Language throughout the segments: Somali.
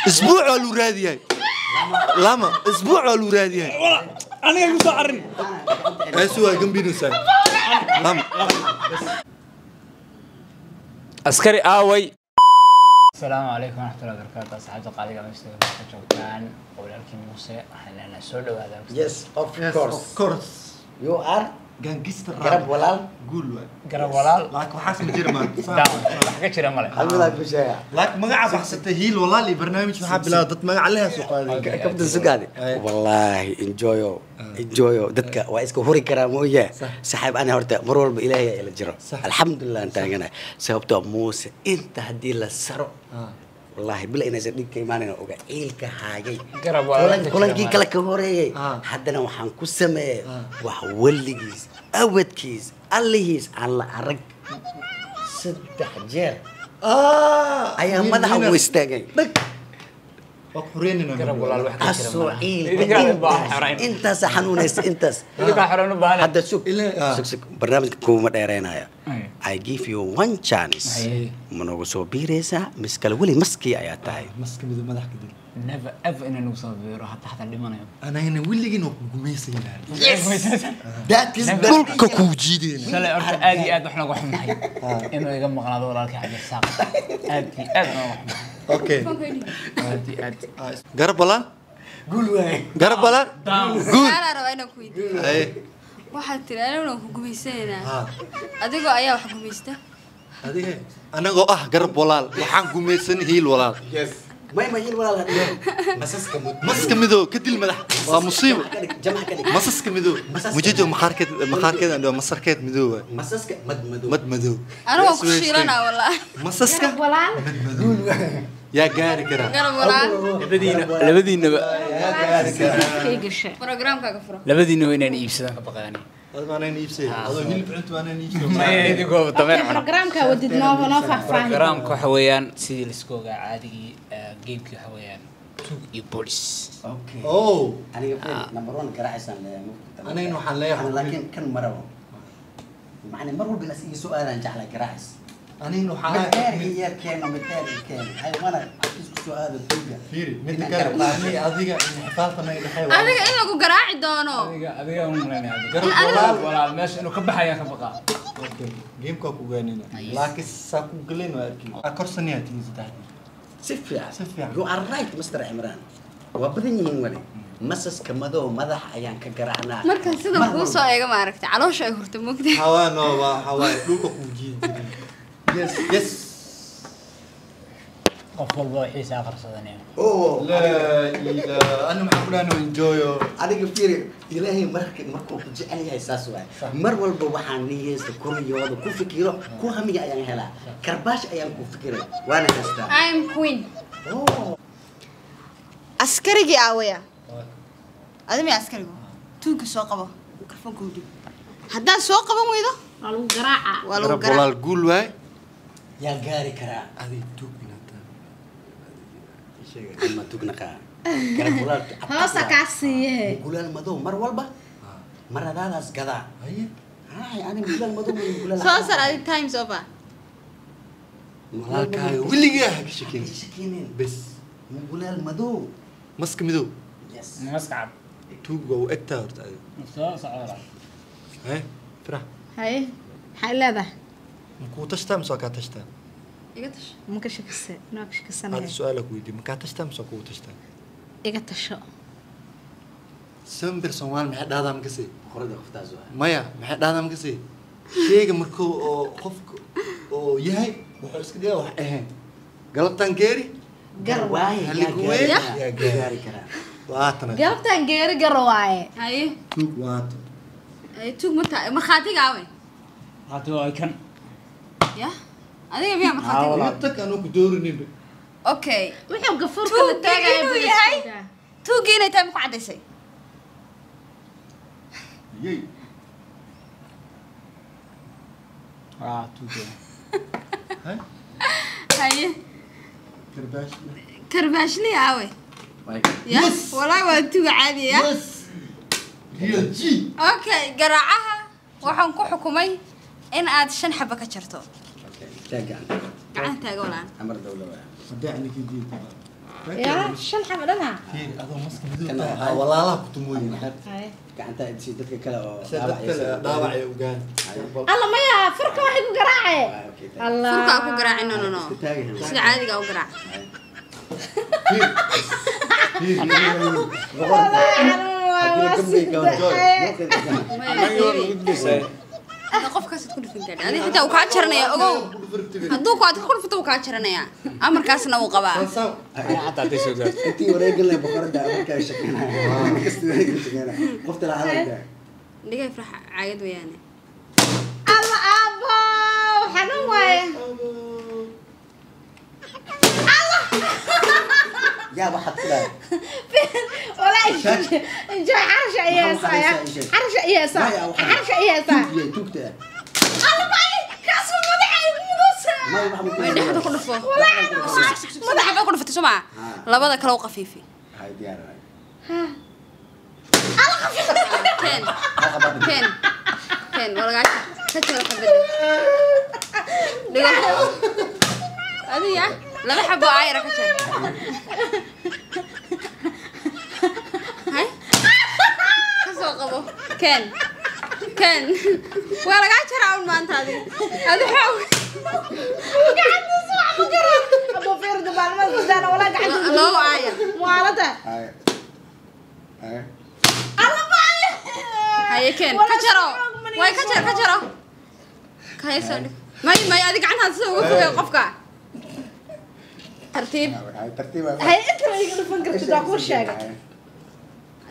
Isbuuc waa luu raadiyay. Lama isbuuc waa luu raadiyay. Aniga igu soo arrin. Eesu waa gambinaysaa. Lama. Askari aaway. Asalaamu calaykum waraxmatullahi wabarakaatu, asxaabta qaaliga meesha ka joogtaan, walaalkii Muuse waxaan leenahay soo dhawaada. Yes, of Yes, course. of course. You are Gangster garab walaal. Guul waay. Garab walaal. Laakiin waxaas ma jira maanta. Down wax ka jira male. Hal midaa ku sheega. Laakiin magaca baxsatay hiil walaal iyo barnaamij waxaa bilaabay dad magaca leh soo qaaday. Kabtan sugaade. Wallaahi enjoyo. Enjoyo. Dadka waa iska huri karaa mooye. Saaxiib ana horta mar walba Ilaahay ila jiro. Alxamdulillah aan taaganahay. Sababtoo ah Muuse inta haddii la saro, wallaahi bila inaysan dhig ka imaanayn oga ciilka haagay. Garab walaal. Kulankii kale ka horeeyay. Haddana waxaan ku sameeyay wax weligiis, awadkiis, allihiis aan la arag. 3 jeer ayaa madaxa ugu istaagay. Dhag. Waa ku xureynayna. Garab walaal wax ka jira Asoo male. ciilka Idinkaa u baahan intaas xoreyn. Intaas xanuunaysa intaas. Idinkaa xoreyn u baahan. Hadda sug. Sug sug, barnaamijka kuuma dheereynaya. I give you one chance. Haye. Ma noogu soo biiraysaa mis kale weli maskii ayaa tahay? Maska mido madax ka dil. Never ever inaan ugu soo biiro hatta xataa dhimanayo. Anagana weligiin waa ku gumaysaynaa. That is Never. Dhulka kuu jiidayna. Shalay horta aad iyo aad wax nooga xumahay inuu iga maqnaado walaalkii Cabdirasaaq, aad iyo aad nooga xumahay. Okay. Aad iyo aad. Garab walaal. Guul waay. Garab walaal. Guul. Su'aalaa rabaa inaan ku weydiiyo. Haye. Waxaad tiri aniguna ku gumaysanaynaa. Adigoo ayaa wax gumaysta. Adiga anagoo ah garab walaal waxaan gumaysan hiil walaal. Yes. May ma hiil walaal hadhiyo. Masaska mud. Maska midow ka dil madax waa musiibo. Ka dhig, jamac ka dhig. Masaska midow. Masaska Mujijo midow. Maqaarkeed maqaarkeed aan masarkeed midow waay. Masaska mad madow. Mad madow. Anigu waan ku shiilanaa wallaahi. Masaska Garab walaal. yaa gaari karaa. Garab walaal. Labadiina labadiinaba. Yaa gaari karaa. Kay gashay. Programkaaga furo. Labadiinaba inaan iibsadaan ka baqaani. Adma aanan iibsay. Adoo hilib cunto aanan iibsay. Maya, idinkoo dameer cuna. Programka wadid noo faahfaahin. Programka waxa weeyaan sidii laisku ogaa caadigii, gamekii waxa weeyaan tuug iyo boolis. Okay. Oh. Aniga fiir, number 1 garaacaysaan leeyahay. Anigana waxaan leeyahay. Ana laakiin kan marabo. Macni mar walba inaas iga soo aadaan jeclaa garaacis. Anigana waxaan Mid dheer iyo yar keeno, mid dheer iyo keeno. I wanna isku soo aado tuuga. Fiiri, midda Inaan kale garab qaato. ani adiga xifaalta naga dhexeeya waa- Adiga in lagu garaaci doono. Adiga adiga un malaynaya adiga. Garab walaal. Walaal meesha inuu ka baxaya ka baqaa. Okay, gameka ku gaanina. Laakiin saa ku galeen waa arki. Aa korsanayaa tiin saddexdii. Si fiican. Si fiican. You are right, Mr. Imran. Waa badan yihiin wali. Masaska madow madax ayaan ka garaacnaa. Markaan sidan Mar kuu walba. soo eega ma aragtay caloosha ay hurta mugdi. Hawaa no waa hawaa dhulka kuu jiidi jirin. Yes, yes. Qof walba wixiisa akhrisadanaya. Oh, La ilaa ana maxaan ku dhahnaa enjoyo. Adiga fiiri, Ilaahay marka markuu ku jecel yahay saas waay. Mar walba waxaan niyeysta koriyooda ku fikiro, ku hamiga ayaan helaa. Karbaash ayaan ku fikiray. Waana haystaa. I'm queen. Oh. Askarigii aawaya. Adi miya askarigu? Tuugga soo qabo. Mikrofoonka u dhib. Haddaad soo qaban weydo Waa lagu garaaca. waa lagu Garab garaac. walaal guul waay. Yaa gaari karaa. Adiga tuug inaad tahay. Ama tugnaqaa. Garab walaal. Hoosa kaa siiye. Gulaal madow mar walba. Maradaadaas gadaa. Haye. Haay, aniga gulaal madow ma gulaal. Soo sar adi times over. Walaalkaaga weligaa ha ka shakin. Ha ka shakinin. Bes. Gulaal madow. Maska midow. Yes. Maska cad. Tuug waa u egtaa horta adiga. Soo socda walaal. Haye, firax. Haye. Maxay leedahay? Ma kuu tashtaa mise waa kaa tashtaa? Iga tash. Ma ka shakisay? Noo ka shakisanahay. Hada su'aal ku weydiiyo, ma kaa tashtaa mise waa kugu tashtaa? Iga tasho. Sambir Soomaali maxay dhahdaa ma kasii? Boqorada qoftaas waa. Maya, maxay dhahdaa ma kasii? Sheyga markuu oo qofka oo yahay wuxuu iska dhigaa wax ahayn. Galabtaan geeri? Gar waaye. Hal Yaa igu gaari weyn? karaa. Yaa gaari. Gaari karaa. Waa tana. Galabtaan geeri gar waaye. Haye. Tuug waa tan. Haye tuug ma tahay markhaatiga aaway. Hadda waa kan. Ya? Adiga miyaa markhaatiga? Iga tag anuu ku doorinayba. Okay. Wuxuu gafuurka la Tuugga taagaya inuu buu yahay. iska. Tuuggii inay tahay ma ku caddaysay? Yey. Ah, tuug. Haye. Haye. Karbaash. Karbaashli aaway. Waay. Ya? Wallaahi waa tuuga caadi ya. Yes. Real G. Okay, garaacaha waxaan ku xukumay in aad 5 xabo ka jarto. Okay. Taag gacanta. Gacanta taaga walaan. Amar dawla waay. Haddii aan idinka diido. Ya, shan xabo dhanaa. Fiiri, adoo maska madow tahay. Walaalaha ku tumooyin. Gacanta si dadka kale oo dhaawac ay u gaaraan. Alla maya, furka waxay ku garaacay. Allah. Furka ku garaacay, no no no. Sida caadiga u garaac. Qofkaas ku dhufin karaa. Adiga xitaa uu ka jaranaya, ogow. Hadduu ku aad ku dhufato uu ka jaranaya. Amarkaasna uu qabaa. Xataa hadday soo gaarto. Intii wareegin leh boqorada markaa ay shaqeynayaan. Kasta wareegin shaqeynaya. Qofta la hadalka. Dhigay farax caagad weeyaane. Alla aabo, xanuun waaye. Allah. Yaa waxaad ku leedahay. Walaa enjoy xarasha ayaa saya. Xarasha ayaa sa. Xarasha ayaa sa. Tuugta. Alla maay, kaas ma madaxa igu mudaysa. Way dhexda ku dhufo. Madaxa ba ku dhufatay soo ma? Labada kale u qafiifi. Hay diyaar waay. Ha. Alla qafiif. Ken. Ken. Ken, walaga ka jaro xabada. Dhigo. Adiga laba xabo ayra ka jar. Hay. Ka soo qabo. Ken. Ken. Waa laga jaraa un maanta adiga. Adi xoog. Gacantiisa wax ma garan. Abu fiir dabaalmada gudaana walaa gacantiisa. Loo aaya. Muwaalada. Hay. Hay. Alla maay. Haye Ken, ka jaro. Way ka jar, ka jaro. Ka hayso. May may adiga gacantaada sida ugu fogay qofka. Tartiib. Hay tartiib. Hay inta ma iga dhufan kartid waa kuu sheegay.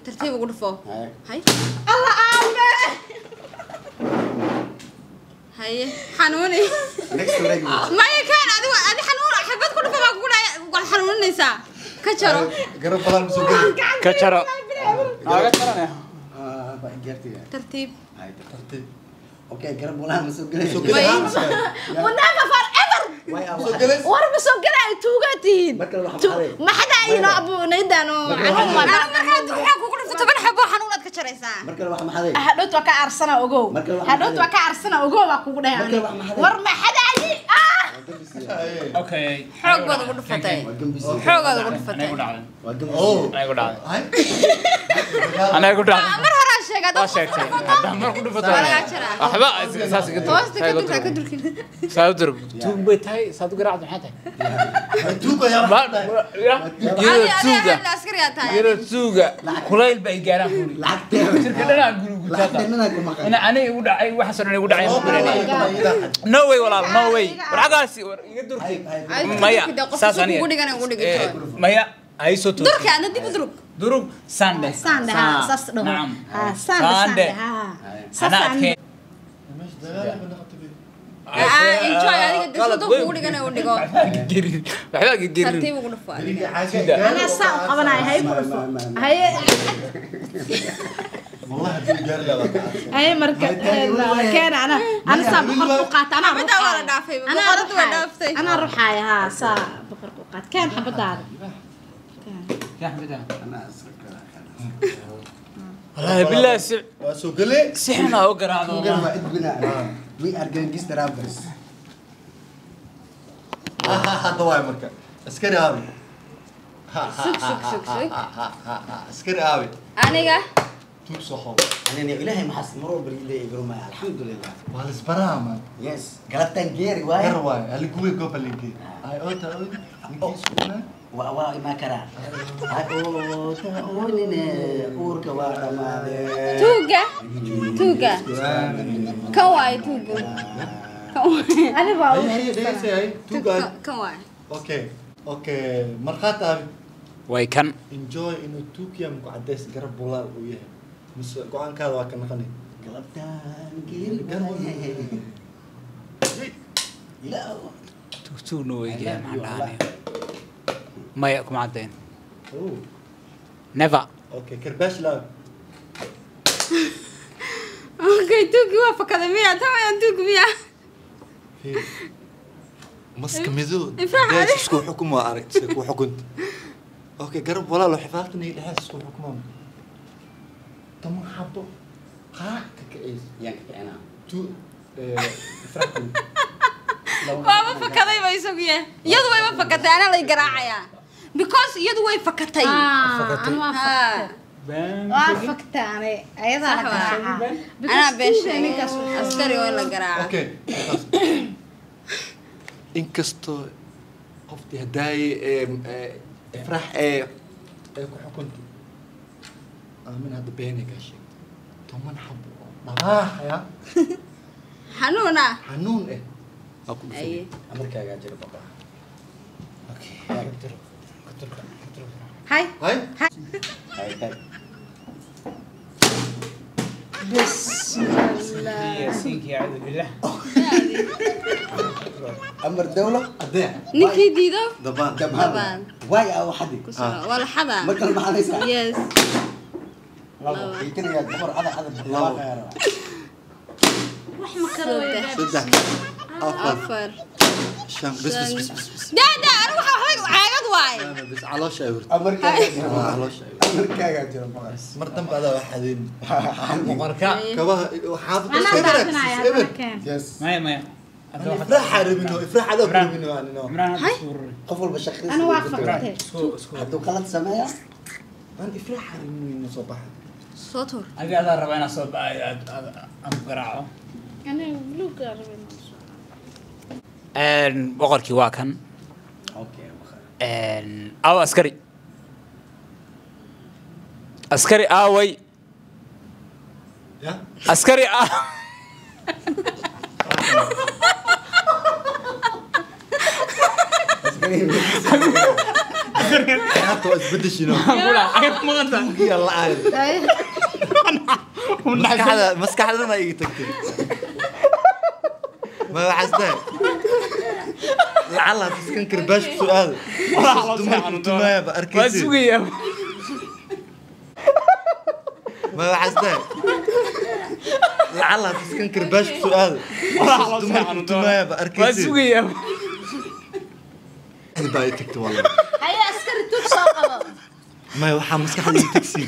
Tartiib ugu dhufo. Hay. Alla aabe. Haye, xanuuni. Next wareeg. Maya Ken, adiga adi xanuun xabad ku dhufo baa kugu dhacay, waad xanuuninaysaa. Ka jaro. Garab badan soo geli. Ka jaro. Aga jaranaya. Ah, ba gaartay. Tartiib. Hay Tartiib. Okay, garab walaal ma soo gelay. Soo gelay. Wanaga forever. Way ah. Soo gelay. War ma soo gelay tuuga tihiin. Marka wax maxaday. Maxada ayno abu naydano xanuun waa. Ana markaa duxaa kugu dhufto 10 xabo xanuunaad ka jaraysaa. Marka wax maxaday. Hadhowt waa ka aarsana ogow. Hadhowt waa ka aarsana ogow waa kugu dhahay. War maxada ayi ah. Okay. Xoog baad ugu dhufatay. Xoog baad ugu dhufatay. Anigu dhacday. Waa gambis. Oh. Anigu dhacday. Hay. Anigu dhacday. Mar hore sheegay Waa sheegtay. Haddaan mar ku dhufato. Waa laga jaraa. Waxba saas iga durug. Hoosta ka durka ka durkin. Saa u durug. Tuug bay tahay, saad u garaacdo maxay tahay? Tuuga yaa. Geeda tuuga. Adiga askari aad tahay. Geeda tuuga. Kulayl bay gaaraan guri. Lacagteena. Jirka dhanaa guri gutaa. Lacagteena ku maqan. Ina aniga igu dhacay waxaas oo dhan igu dhacay. No way walaal, no way. War xagaasi war iga durki. Maya, saas aniga. Ugu dhigan ugu dhigto. Maya, ay soo toos. Durki adna dib u durug. Durug sande. Sande ha, saas dhaho. Nacam. Ha, sande sande ha. Saas Ana adkeen. Enjoy adiga dib ugu dhigan ugu dhigo. Waxba ka gerin. Tartiib ugu dhufo adiga. Ana saa u qabanaya hay ku dhufo. Haye Wallahi hadii gaar la waa. haye marka keen ana ana saa boqor ku qaata ana Xabadda waa la dhaafay. Boqoradu waa dhaaftay. Ana ruxaaya ha saa boqor ku qaat keen xabadaada. Ana asrka. Wallahi billahi si Waa soo gelay. si xun aa u garaacdo. Tuugan waa idbina. We are gangster rappers. Hadda waay marka. Askari aabi. Sug sug sug sug. Askari aabi. Aniga Tuug soo xoog. Anina ilaahay maxas mar walba ilaahay garuma alxamdulillah. Waa la isbaraa man. Yes, galabtan geeri waay. Gar waay. Haliguwe goob haligee. Ay oota oy. Ninkii isku imaan. Waa waa ima karaa. Ay oota oonine uurka waa dhamaadee. tuuga tuuga. Kan waaye tuugu. Kan waaye. Ani baa Hay hay dhegeysi hay. Tuug ay. Kan waaye. Okay. Okay. Markhaati aabi. Way kan. Enjoy inuu tuug yahay ku cadeys garab bulaal uu yahay. Mise go'aankaada waa ka naqanay. Galabtan geeri waay. Ilaahu. Tuug tuugna way gaaraan maxaan dhahanaya. Maya kuma caddayn. Oh. Never. Okay. Karbaash laabi. Okay, tuugi waa fakaday miya? Tan wayaan tuugi miya? Maska madow. Ifraax, Dees adiga. isku xukum waa aragtay ku xukunta. Okay, garab walaal xifaaltan iyo dhexaas isku xukumaan. 10 xabo qaac ka kacaysa. Yaan ka kicinaa. Tu ifraax. Waaba fakaday ba isagu yahay. Iyadu wayba fakatay, anaa lay garaacayaa. Because iyadu way fakatay. Waa faktaane ayadaa la garaaca. Anaa been sheegay. Askari waa in la garaaca. Okay. Inkastoo qoftii hadaaye Ifraax ee ku xukuntay Aamin hadda beenay kaa sheegtay 10 xabo oo dhaqaaxaya xanuun ah xanuun eh aa ku dhufay. Amarkaagaa jira boqor. Okay. Hay hay hay tag. Bismillah. Yaasiinki acuudu billah. Amar dawla adeec ninkii diido dabaan dabaan way aa waxadi waa la xadaa markale maxaa yes labo iitanayaa boqor cada cada labo wax ma karo 3 4 5 bas bas bas bas daa daa anigu waxa waxba caagad waaye bas caloosha ay hurtay amarkaagaa jira caloosha ay amarkaagaa jira boqor mar dambe adaa wax xadeen boqorka kabaha xaafadda anaa iska daadinaya eber keen yes maya maya Ifraax rabino Ifraax adaa ku rabino anino Imraan hadda isku ururi qof walba shaqadiisa ana waa faktay isku hadduu qalad sameeya aan Ifraax rabino inuu soo baxo soo tuur adiga adaa rabaa inaad soo aan ku garaaco aniga buluug rabin. Boqorkii waa kan. Okay boqor. Aw askari askari aaway ya askari ciyaarta waa isbedeshino tuugiya la-aan maskaxda maskaxdana iga tagtay ma waxaas tahay lacala iskan karbaash ku soo aado dumarku tumaaya ba waa arkaysi sugayaa ma waxaas tahay lacala iskan karbaash ku soo aado dumarku tumaaya ba waa arkaysi sugayaa baa i tagtay wallahi Haye askari tuug soo qabo. maya waxaa maskaxda iga tagsi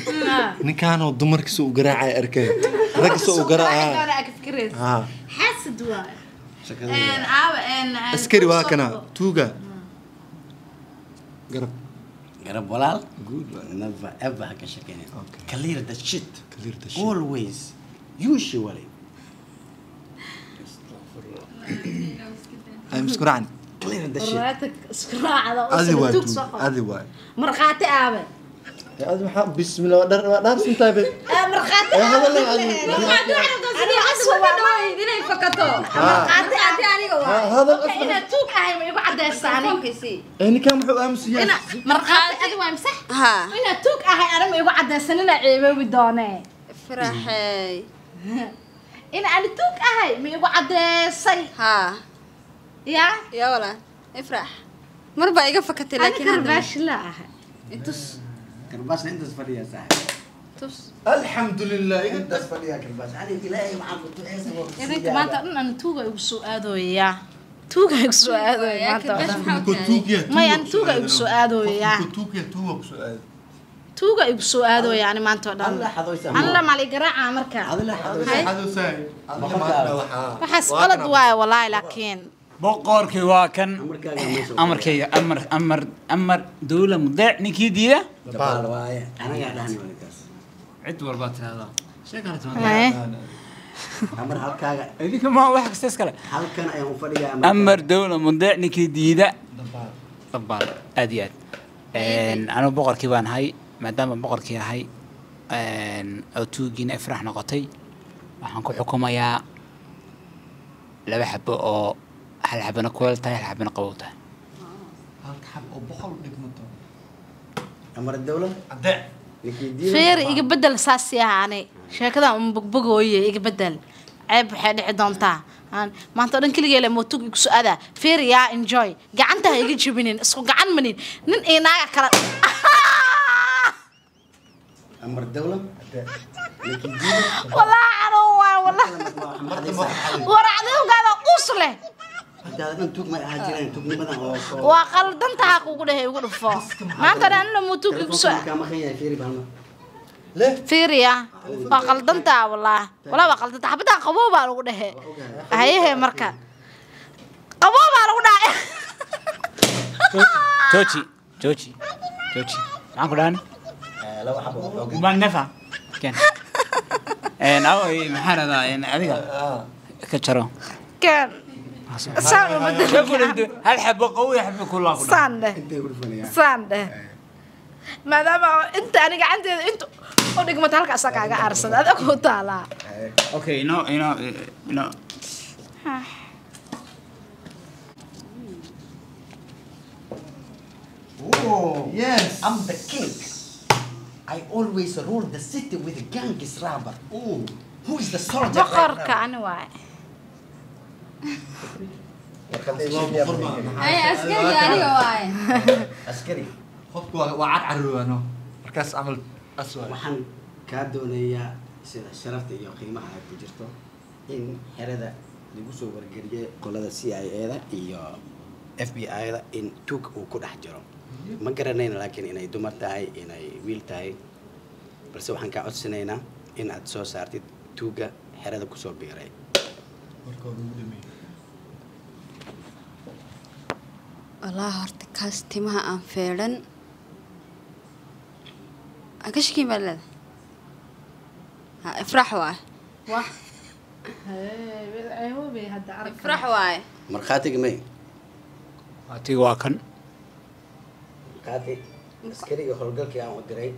ninkaanoo dumarkiisa u garaacaya arkay raggiisa u garaacaya haa Xasad waay. shaqada Een aawa een askari waa kana tuuga garab garab walaal good one never ever ha ka shakinin. Okay. Clear the shit. Clear the shit. Always usually ay isku raacni clear the shit. Waraatak isku raacda oo adi waay tuug soo tuug qabo. adi waay Markhaati aabe. adi maxaa bismillah waa dhar waa dhaarsantahay be Markhaati ee hadal adi inay fakato markhaati markhaati aniga waa hadal inaad tuug ahay ma igu cadaysaani. telefoonkiisii ee ninkaan muxuu aamusan yahay Ina markhaati adi waa masax. ha Inaad tuug ahay aniga ma igu cadaysan inaa ceeboobi doonee. Ifraaxey In aan tuug ahay ma igu cadaysay. ha Yaa yaa walaa Ifraax mar baa iga fakatay aniga laakiin hadda karbaash la ahay. intus karbaashna intaas fadhiya saaxiib tus alxamdulilah iga intaas fadhiya karbaash ani ilaahay waxaan ku duceysan waa ku Idinka maanta dhan aan tuuga igu soo aadooyaa. Tuuga igu soo aadooya maanta oo dhan. Markuu tuugya Maya, aan tuuga igu soo aadooyaa. Markuu tuugya tuuga ku soo aado Tuuga igu soo aadooya ani maanta oo dhan. Alla xadoysa Alla mali garaaca marka. adila xadoysa xadow saay maanta waxaa Waxaas qalad waaye wallaahi laakiin. boqorkii waa kan. amarkaagaa meesha amarkayga amar amar amar dawla mudeec ninkii diida dabaal waaye anagaa dhahni walinkaas cid walbaa tirahdaa Haye. amar halkaaga idinka ma wax kasta iskale halkan ayaan u fadhiyaa amar dawla mudeec ninkii diida dabaal aad iyo aad anigu boqorkii baan ahay maadaama boqorkii ahay oo tuugiina Ifraax noqotay waxaan ku xukumayaa 2 xabo oo hal xabana kuleel tahay hal xabana qabow tahay halka xab oo 100 dhigmato amar dawla adeec ninkii diida Feer iga bedel saas yaha ani. Sheekadan un bogbogooye iga bedel. Ceeb waxay dhici doontaa. Aan maanta oo dhan keligay leh mootuug igu soo aadaa. Feer yaa enjoy. Gacanta ha iga jebinin, isku gacan manin. Nin iyo naaga kala amar dawla ninkii diida Wallaahi anuu waay wallaahi. Waracdowgaada us leh. hadda dhan tuug may ahaa jireen tuugnimadan oo Waa qaldantaha kugu dhehe igu dhufo. Maanta dhan anina mootuug igu soo telefoonka markaa maqan yahay fiiri baalma leh fiiriya. Waa qaldantaa wallaahi. Wallaahi waa qaldantaa. Xabadaan qabow baa lagu dhehe. Hayehe marka. Qabow baa lagu dhahay. jooji Jooji. Jooji. Maxaan ku dhahan? Laba xabo oo xoog. Ma nefa. Ken. Een aw maxaa radaa een adiga ka jaro. Kan saan u bedel. Hal xabo qawi xabo kulaa ku dhahan. Saan dheh. Intay u dhufanayaan. Saan dheh. Maadaama inta aniga gacanteeda inta u dhigmata halka asaa kaaga aarsada adag ku taalaa. Okay, no no no. Oh, Yes. I'm the king. I always rule the city with a gang's robber. Ooh. Who is the soldier? Right Boqorka now? ani waay. Ay, askariga aniga waaye. Askari, Qofku waa cad carruurano. Markaas camal aswa. waxaan kaa doonayaa sida sharafta iyo qiimaha ay ku jirto in xerada lagu soo wargeliyay qolada CIA-da iyo FBI-da in tuug uu ku dhex jiro. Ma garanayna laakiin inay dumar tahay, inay wiil tahay, balse waxaan kaa codsanaynaa in aad soo saartid tuugga xerada kusoo biiray. Markooda ugu dhameeyay. Walaa horta kaas timaha aan feedhan. Ha ka shakiin baa leedahay. Ha, Ifraax waaye. Wah. Hey, hadda arag. Ifraax waaye. Markhaatiga may? Atiga waa kan. Markhaati, askariga howlgalkii aan u diray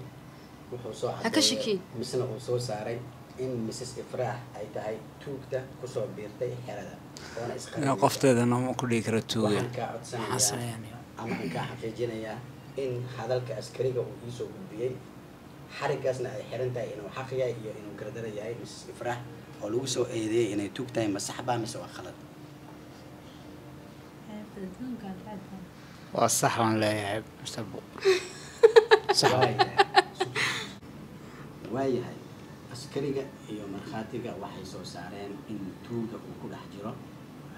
wuxuu soo Ha ka cadeeyay shakiin. misna uu soo saaray in Mrs. Ifraax ay tahay tuugta kusoo biirtay xerada oona isqarinaysa. Qofteeda nama ku dhigi karo tuuga. Waxaan kaa Maxaan codsanayaa sameeyaa? ama aan kaa xaqiijinayaa in hadalka askariga uu iisoo gudbiyey xariggaasna ay xiran tahay inuu xaq yahay iyo inuu gardara yahay Mrs. Ifraax oo lagu soo eedeeyey inay tuug tahay, ma sax baa mise waa khalad? Waa sax baan leeyahay Mr. Boqor. Sax waay. Waayahay, askariga iyo markhaatiga waxay soo saareen in tuuga uu ku dhex jiro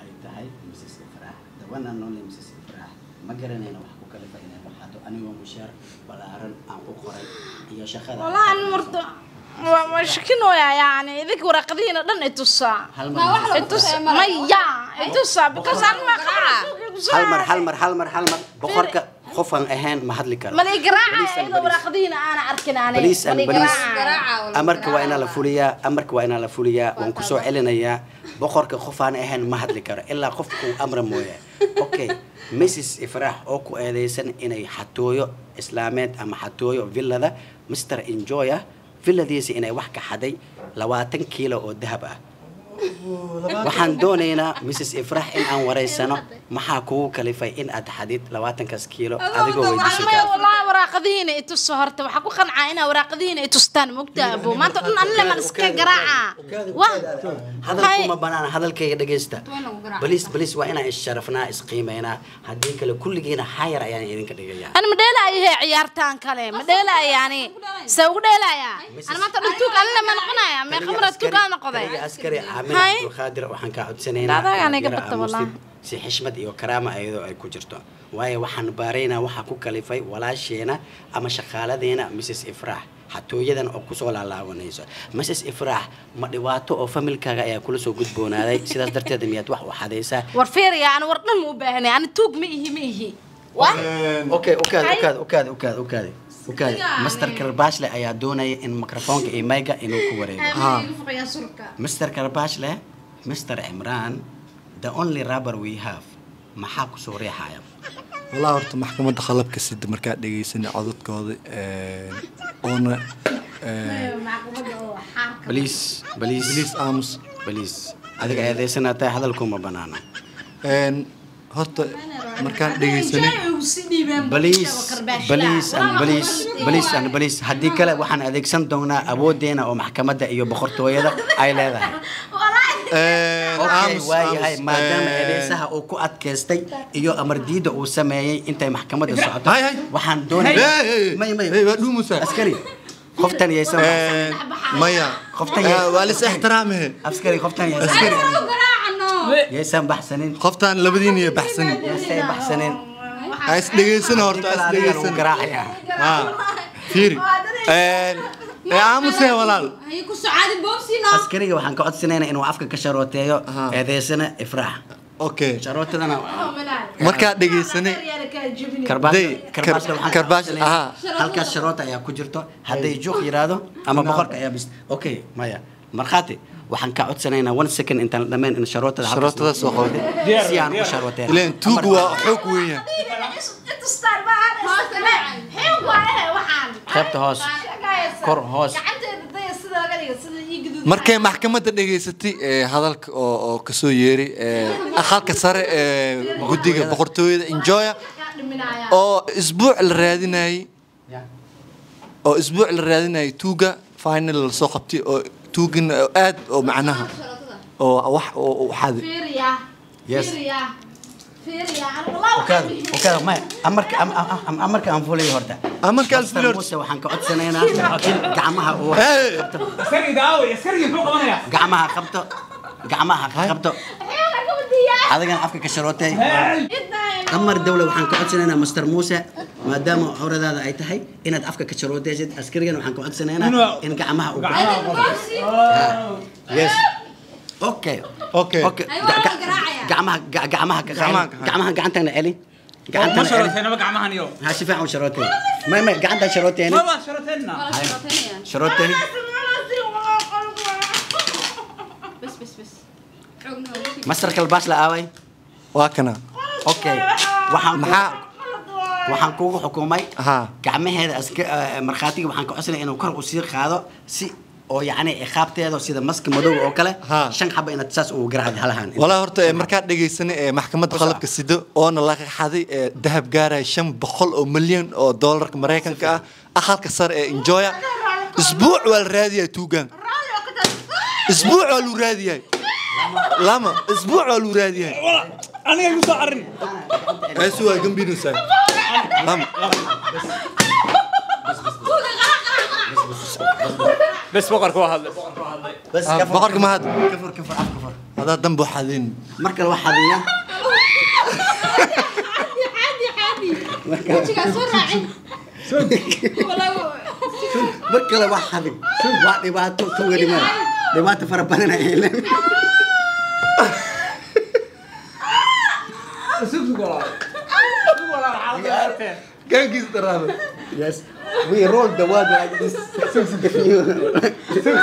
ay tahay Mrs. Ifraax, the one and only Mrs. Ifraax. Ma garanayna wax ku kalifa inay waxaato anigoo mushaar balaaran aan u qoray iyo shaqada. Wallahi an marto waa shakinooyaa yani idinka waraaqadihiina dhan i tusaa. Hal Ma wax mar. lagu I tus tusaya ma maya i tusaa because an ma Hal mar, hal mar, hal mar, hal mar. Boqorka qof aan ahayn ma hadli karo. Ma la Please igaraaca and iyadoo please. waraaqadihiina aana arkin ani. Please and Ma la please. igaraaca. Amarka waa inaa la fuliyaa, amarka waa inaa la fuliyaa. Waan kusoo celinayaa, boqorka qof aan ahayn ma hadli karo ilaa qofka uu amra mooye. Okay, Mrs. Ifraax oo ku eedeysan inay xatooyo islaameed ama xatooyo villada Mr. Enjoya, villadiisa inay wax ka xaday 20 kiilo oo dahab ah, waxaan doonaynaa Mrs. Ifraax in aan wareysano. Maxaa kugu kalifay in aad xadid 20-kaas kiilo adigoo weydiisan Maya kara? Wallahi waraaqadihiina i tuso horta. Waxaa ku qancaa inaa waraaqadihiina i tustaan mogtaa abo maanta dhan anile man iska garaaca. Wah. Hadalkuma banaana, hadalkayga dhegeysta. Waa lagu garaaca. Baliis, baliis, waa inaan issharafnaa, isqiimeynaa. Haddii kale kulligiina xayar ayaan idinka dhigayaa. Ana ma dheelaayo hee ciyaartaan kale ma dheelaayo yani see ugu dheelayaa ana maanta dhan tuug anile ma noqonaya meeqa maraad tuug aan noqday? Taliya askari Aamin Hay. Cabdulqaadir, waxaan kaa codsanaynaa Daadaga inaad aniga yara barta aamustid wallahi. si xishmad iyo karaama iyadoo ay ku jirto, waayo waxaan baaraynaa waxaa ku kalifay walaasheena ama shaqaaladeena Mrs. Ifraax xatooyadan oo kusoo laalaabanayso. Mrs. Ifraax, ma dhibaato oo familkaaga ayaa kula soo gudboonaaday sidaas darteed miyaad wax u xadaysaa? War fiiriya ana war dhan ma u baahanay ana tuug ma ihi ma ihi wah. Okay, ukaadi, ukaadi, ukaadi, ukaadi, ukaadi, ukaadi. Master Karbashle ayaa doonaya in mikrofoonka iyo mayga inuu ku wareego. Mr. Karbashle, Mr. Imran, the only rubber we have, maxaa kusoo riixaya? Walaa horta maxkamadda qalabka sida markaa dhegeysanay codadkooda oona Please, please. Please aamus. Please, adiga eedeysanaa tahay, hadalkuma banaana. Horta markaan dhegeysanay Please, please and please, please and please. Haddii kale waxaan adeegsan doonaa awoodeena oo maxkamadda iyo boqortooyada ay leedahay. Okay, Aamus, waayahay. aamus. Maadaama eedeysaha uu ku adkaystay iyo amar diida uu sameeyey intay maxkamadda socoto, Hay, hay. waxaan doonayaa Hey, hey, may may hey, waa dhuumusaa. Askari, qoftan yaysan Maya. Qoftan waa lis ixtiraamahe. Askari, qoftan yaysan Askari. yaysan baxsanin. Qoftaan labadiina iyo baxsanin. Yaysay baxsanin. Ha is dhegeysan horta, ha is Adiga lagu dhegeysan. garaacayaa. Ha fiiri, ee aamuse walaal. Hay ku socaadi boobsino. Askariga waxaan ka codsanaynaa inuu afka ka sharooteeyo Aha. eedeysana Ifraax. Okay. Sharootadana Markaa dhegeysanay karbaash Day, karbaashka waxaan ka karbaash, codsanaynaa. aha. Halkaas sharoota ayaa ku jirto hadday juuq yiraahdo ama boqorka ayaa bis okay maya markhaati waxaan ka codsanaynaa 1 second intaan dhammayn in sharootada halkaas Sharootada soo qabto. si aan u sharooteen Ileen tuugu waa xoog weyn yahay. Qaybta hoos kor hoos Markay maxkamadda dhegeysatay ee hadalka oo oo kasoo yeeray ee aqalka sare ee guddiga boqortooyada Enjoya oo isbuuc la raadinayay oo isbuuc la raadinayay tuuga final la soo qabtay oo tuugin aad oo macnaha oo wax oo xaday. Yes. Okaada okaada maya amarka amarka aan fulay horta. Amarka aan Master fulay horta. Muuse waxaan ka codsanaynaa in gacmaha uu Hey! qabto Askarigii daaway, askarigii muxuu qabanayaa? gacmaha qabto gacmaha qabto adigana afka ka sharootay amar dawla waxaan ka codsanaynaa Master Muuse maadaama cawradaada ay tahay inaad afka ka sharootaysid askarigana waxaan ka codsanaynaa in gacmaha uu yes okay Okay. okay Ay, waa la garaacaya. gacmaha gacmaha ka Gacmaha ka gacmaha gacantana celi Ma gacantana celi sharooteynaba gacmahan iyo. ha si fiican u sharootay may may gacanta sharootayna Ma sharooteynna. sharootay بس بس بس xoogna waa ugu sii- Master kalbaas la aaway Waa kana. okay waxaan Maxaa waxaan kugu xukumay Aha. gacmaheeda markhaatiga waxaan ka codsanaya inuu kor u sii qaado si oo yacni ciqaabteeda sida maska madow oo kale Ha. 5 xaba inaad saas ugu garaacdo halahan Walaa horta markaa dhegeysanay ee maxkamadda qalabka sido oona laga xaday ee dahab gaaraya 500 oo milyan oo doolarka Mareykanka ah aqalka sare ee Enjoya isbuuc waa la raadiyay tuugan isbuuc waa lagu raadiyay lama isbuuc waa lagu raadiyay Aniga igu soo arrin. Eesu waa gambinaysaa lama Bes boqorka waa hadlay, boqorka waa hadlay. bas Ah, boqorka ma hadlo. kafur kafur af kafur hadaa dambu xadin mar kale wax xadiya caadi caadi wejigaa soo raacin mar kale wax xadin waa dhibaato tuuganimo dhibaato fara badan ayay leedahay Sug sug walaal. Sug walaal, xaaladda waa aragteen. gaankiis daraada yes we roll the word like this. If you